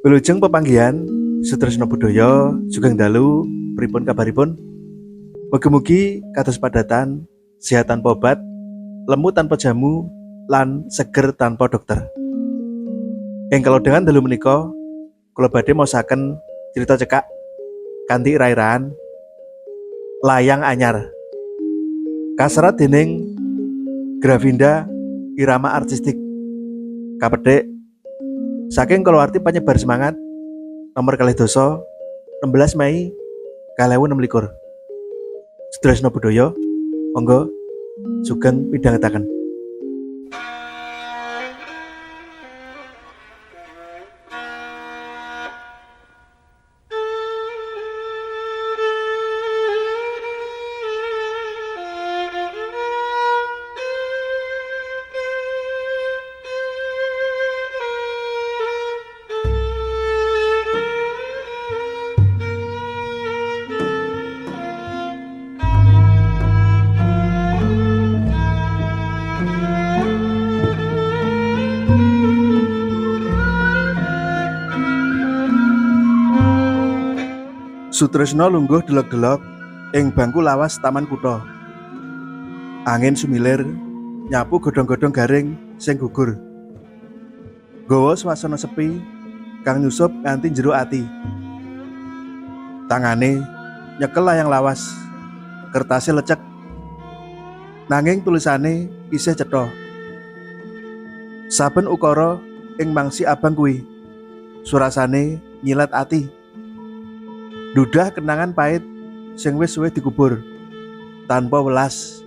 Wilujeng pepanggihan Sutresna Budaya sugeng dalu, pripun kabaripun? Mugi-mugi kados padatan, sehat tanpa obat, lemu tanpa jamu, lan seger tanpa dokter. Ing kalodhangan dalu menika kula badhe maosaken crita cekak kanthi ira-iraan Layang Anyar. Kaserat dening Gravinda Irama Artistik. Kapethik saking kalawarti Penyebar Semangat nomor 12 16 Mei 2026. Sutresna Budaya, monggo sugeng midhangetaken. Sutresna lungguh delok-delok ing bangku lawas taman kutha. Angin sumilir nyapu godhong-godhong garing sing gugur. Nggawa swasana sepi kang nyusup nganti jero ati. Tangane nyekel layang lawas, kertase lecek. Nanging tulisane isih cetha. Saben ukara ing mangsi abang kuwi, surasane nyilet ati. Dudah kenangan pahit sing wis suwe dikubur tanpa welas.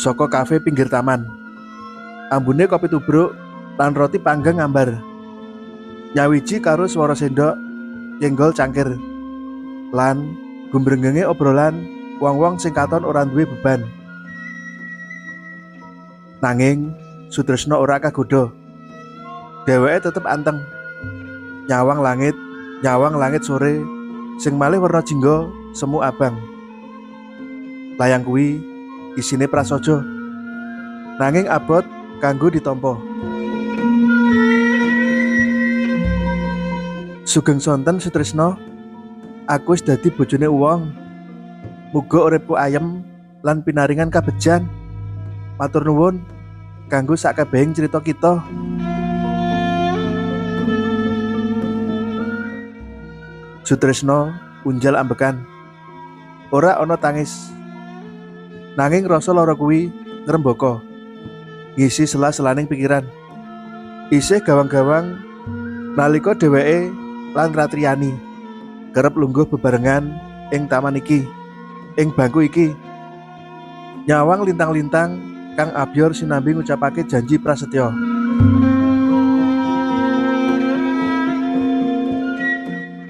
Saka kafe pinggir taman, ambune kopi tubruk lan roti panggang ngambar. Nyawiji karo swara sendok nyenggol cangkir lan gumrenggenge obrolan wong-wong sing katon ora duwe beban. Nanging Sutresna ora kagodha. Dheweke tetep anteng. Nyawang langit sore sing malih werna jingga semu abang. Layang kuwi isine prasaja. Nanging abot kanggo ditampa. Sugeng sonten Sutresna, aku wis dadi bojone wong. Muga uripku ayem lan pinaringan kabejan. Matur nuwun kanggo sakabehing crita kita. Sutresna unjal ambekan. Ora ana tangis. Nanging rasa lara kuwi ngrembaka. Ngisi sela-selaning pikiran. Isih gawang-gawang nalika dheweke lan Ratriani kerep lungguh bebarengan ing taman iki, ing bangku iki. Nyawang lintang-lintang kang abyor sinambi ngucapake janji prasetya.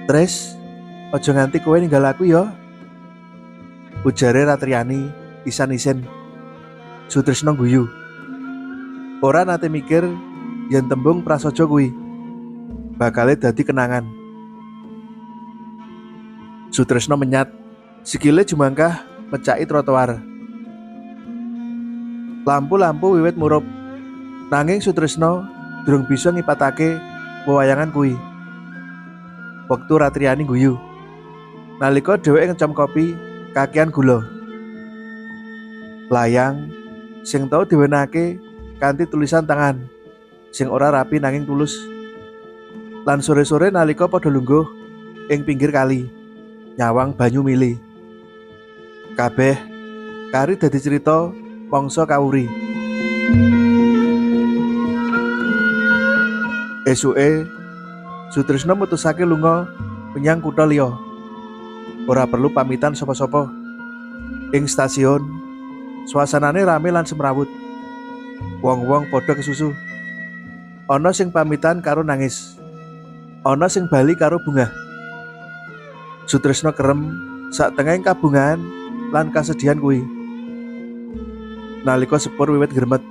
Tres, aja nganti kowe ninggal aku ya. Ujare Ratriani isan-isen. Sutresna guyu. Ora nate mikir yen tembung prasaja kuwi bakale dadi kenangan. Sutresna menyat, sikile jumangkah mecaki trotoar. Lampu-lampu wiwit murup. Nanging Sutresna durung bisa ngipatake wewayangan kuwi. Wektu Ratriani guyu. Nalika dheweke ngecam kopi kakean gula. Layang sing tau diwenehake kanthi tulisan tangan sing ora rapi nanging tulus. Lan sore-sore nalika padha lungguh ing pinggir kali, nyawang banyu mili. Kabeh kari dadi crita mangsa kawuri. Esuke Sutresna mutusake lunga menyang kutha liya. Ora perlu pamitan sapa-sapa. Ing stasiun, suasanane rame lan semrawut. Wong-wong padha kesusu. Ana sing pamitan karo nangis. Ana sing bali karo bungah. Sutresna kerem sak tengahing kabungahan lan kasedihan kuwi. Nalika sepur wiwit gremet,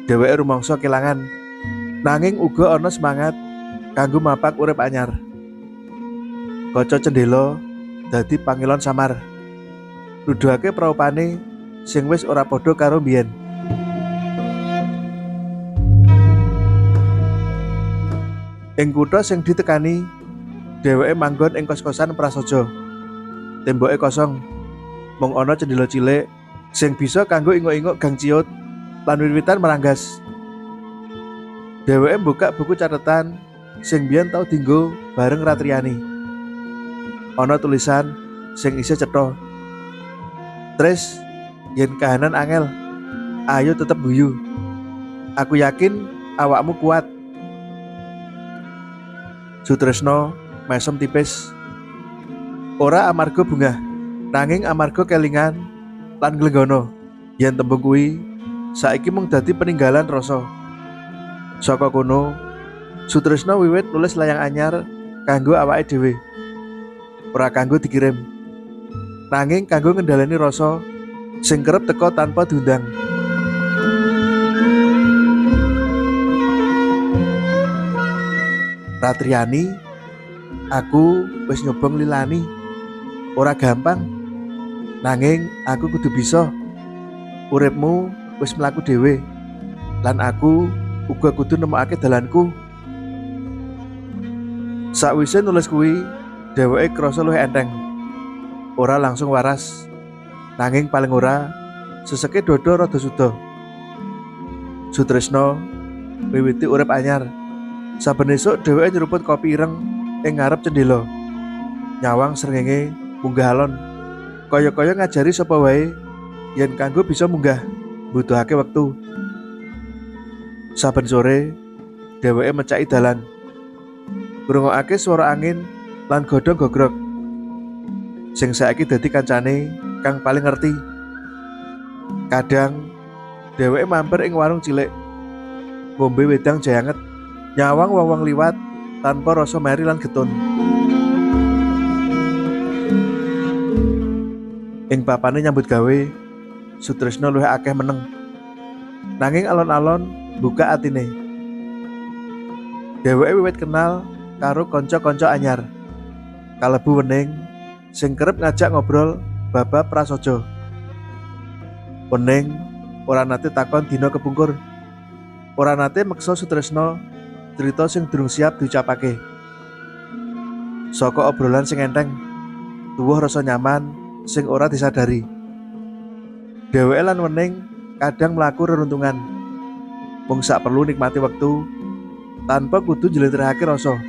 dheweke rumangsa kelangan. Nanging uga ana semangat kanggo mapak urip anyar. Kaca cendhela dadi pangilon samar. Nuduhake praupane sing wis ora padha karo mbiyen. Ing kutha sing ditekani, dheweke manggon ing kos-kosan prasaja. Temboke kosong, mung ana cendhela cilik sing bisa kanggo inguk-inguk gang ciut lan wit-witan meranggas. Dheweke mbukak buku catetan sing biyen tau dinggo bareng Ratriani. Ana tulisan sing isih cetha. Tris, yen kahanan angel, ayo tetep guyu. Aku yakin awakmu kuat. Sutresno mesem tipis. Ora amarga bungah, nanging amarga kelingan lan nglenggana yen tembung kuwi saiki mung dadi peninggalan rasa. Saka kono, Sutresno wiwit nulis layang anyar kanggo awake dhewe. Ora kanggo dikirim, nanging kanggo ngendhaleni rasa sing kerep teka tanpa diundang. Ratriani, aku wis nyoba nglilani. Ora gampang, nanging aku kudu bisa. Uripmu wis mlaku dhewe, lan aku uga kudu nemokake dalanku. Sakwise nulis kuwi, dheweke krasa luwih enteng. Ora langsung waras, nanging paling ora seseke dada rada suda. Sutresno miwiti urip anyar. Saben esuk dheweke nyeruput kopi ireng ing ngarep cendhela. Nyawang srengenge munggah alon. Kaya-kaya ngajari sapa wae yen kanggo bisa munggah mbutuhake wektu. Saben sore dheweke mecaki dalan. Ngrungokake swara angin lan godhong gogrok. Sing saiki dadi kancane kang paling ngerti. Kadang dheweke mampir ing warung cilik, ngombe wedang jahe anget, nyawang wong-wong liwat tanpa rasa meri lan getun. Ing papane nyambut gawe, Sutresno luwih akeh meneng. Nanging alon-alon buka atine. Dheweke wiwit kenal karo kanca-kanca anyar. Kalebu Wening sing kerep ngajak ngobrol bab prasaja. Wening ora nate takon dina kepungkur. Ora nate meksa Sutresno crita sing durung siap diucapake. Saka obrolan sing enteng, tuwuh rasa nyaman sing ora disadari. Dheweke lan Wening kadang mlaku reruntungan. Mung sak perlu nikmati wektu tanpa kudu njlentrehake rasa.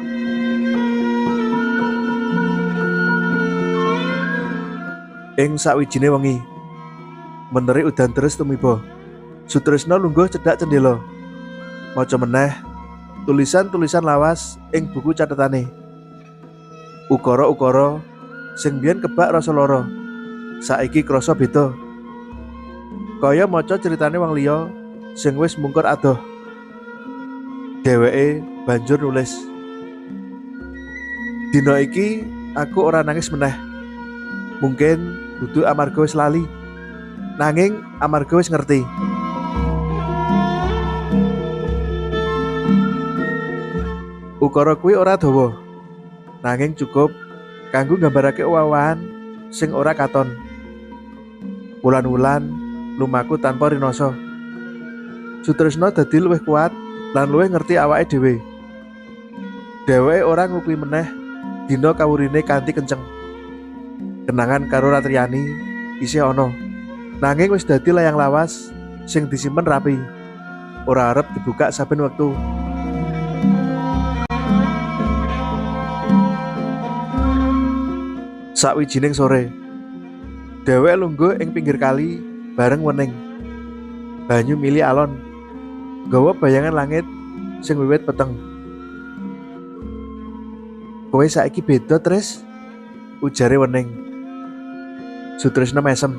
Ing sawijine wengi, menteri udan deres tumiba. Sutresno lungguh cedhak cendhela. Maca meneh tulisan-tulisan lawas ing buku catetane. Ukara-ukara sing biyen kebak rasa lara, saiki krasa beda. Kaya maca critane wong liya sing wis mungkur adoh. Dheweke banjur nulis. Dina iki aku ora nangis meneh. Mungkin dudu amarga wis lali, nanging amarga wis ngerti. Ukara kuwi ora dawa, nanging cukup kanggo nggambarake owahan sing ora katon. Wulan-wulan lumaku tanpa rinasa. Sutresno dadi luwih kuat lan luwih ngerti awake dhewe. Dheweke ora ngupi meneh dina kawurine kanthi kenceng. Kenangan karo Ratriani isih ana, nanging wis dadi layang lawas sing disimpen rapi. Ora arep dibuka saben wektu. Sawijining sore, dheweke lungguh ing pinggir kali bareng Wening. Banyu mili alon, nggawa bayangan langit sing wiwit peteng. Kowe saiki beda, Tris, ujare Wening. Sutresno mesem.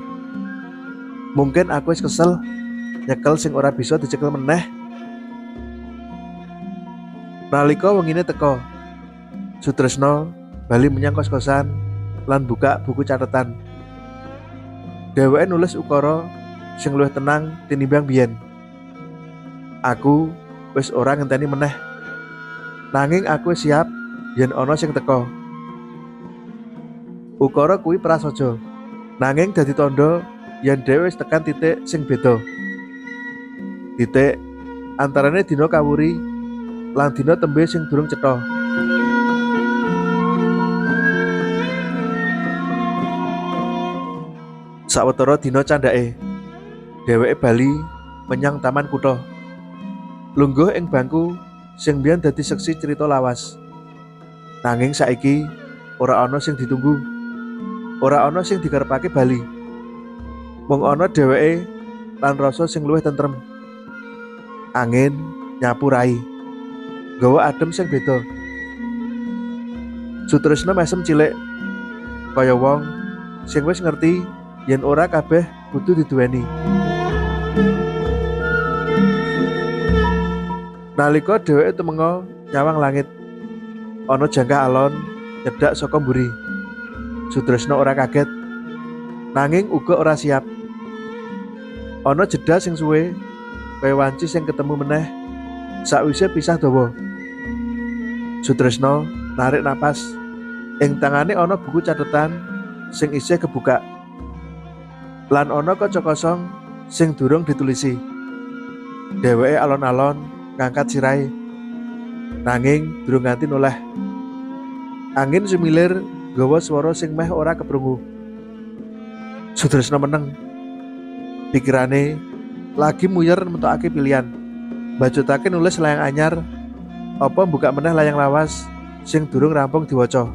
Mungkin aku wis kesel nyekel sing ora bisa dicekel meneh. Nalika wengine teka, Sutresno bali menyang kos-kosan lan buka buku catatan. Dheweke nulis ukara sing luwih tenang tinimbang biyen. Aku wis ora ngenteni meneh. Nanging aku wis siap yen ana sing teka. Ukara kuwi prasaja, nanging dadi tandha yen dhewe wis tekan titik sing beda. Titik antarane dina kawuri lan dina tembe sing durung cetha. Sawetara dina candhake, dheweke bali menyang taman kutha. Lungguh ing bangku sing biyen dadi seksi crita lawas. Nanging saiki ora ana sing ditunggu. Ora ana sing dikarepake bali. Mung ana dheweke lan rasa sing luwih tentrem. Angin nyapu rai. Nggawa adem sing beda. Sutresna mesem cilik kaya wong sing wis ngerti yen ora kabeh kudu diduweni. Nalika dheweke tumenga nyawang langit, ana jangkah alon nyedhak saka mburi. Sutresna ora kaget, nanging uga ora siap. Ana jeda sing suwe, kaya wanci sing ketemu meneh sakwise pisah dawa. Sutresna narik napas. Ing tangane ana buku catetan sing isih kebuka. Lan ana kaca kosong sing durung ditulisi. Dheweke alon-alon ngangkat sirahe, nanging durung nganti noleh. Angin sumilir nggawa swara sing meh ora keprungu. Sutresna meneng. Pikirane lagi muyer nemtokake pilihan. Mbacutake nulis layang anyar apa mbuka meneh layang lawas sing durung rampung diwaca.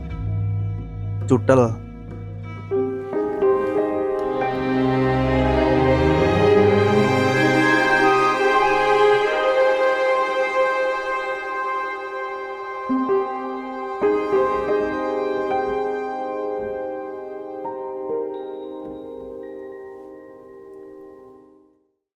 Cutel.